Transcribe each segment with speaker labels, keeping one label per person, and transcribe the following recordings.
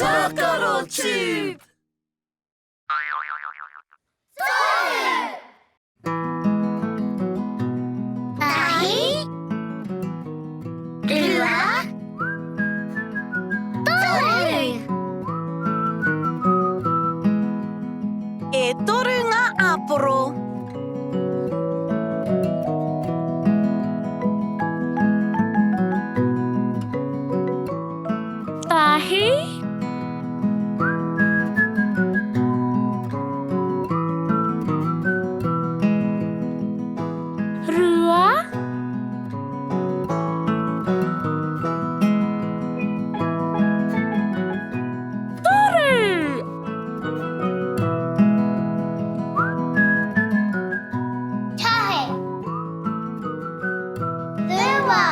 Speaker 1: Tākaro Tube!
Speaker 2: Tahi, rua, toru.
Speaker 1: E toru ngā āporo.
Speaker 3: Tahi. Rua. Toru.
Speaker 2: Tahi. Rua.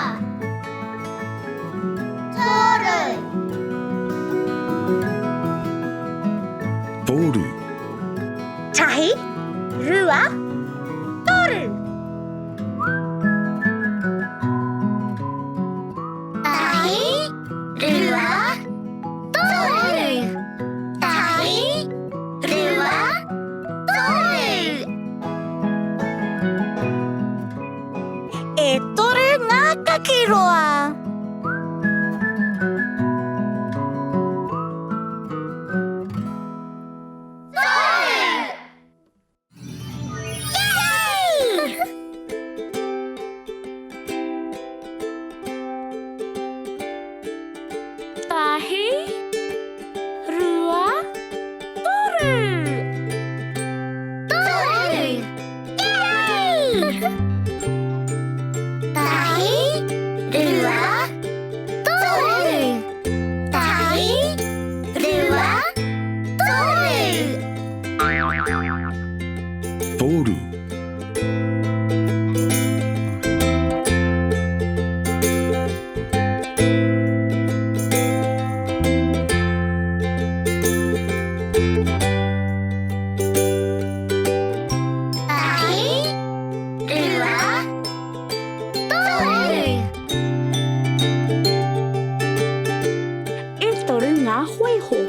Speaker 2: Toru.
Speaker 4: Toru.
Speaker 2: Tahi. Rua. Toru. Tahi. Rua. Toru. Tahi. Rua. Toru.
Speaker 1: E toru ngā kakiroa.
Speaker 2: Yay!
Speaker 3: Tahi. Rua. Toru.
Speaker 2: Toru. Yay! Tahi, rua, toru. Tahi, rua, toru.
Speaker 4: Toru.
Speaker 2: Tahi, rua, toru.
Speaker 3: E toru ngā hōiho.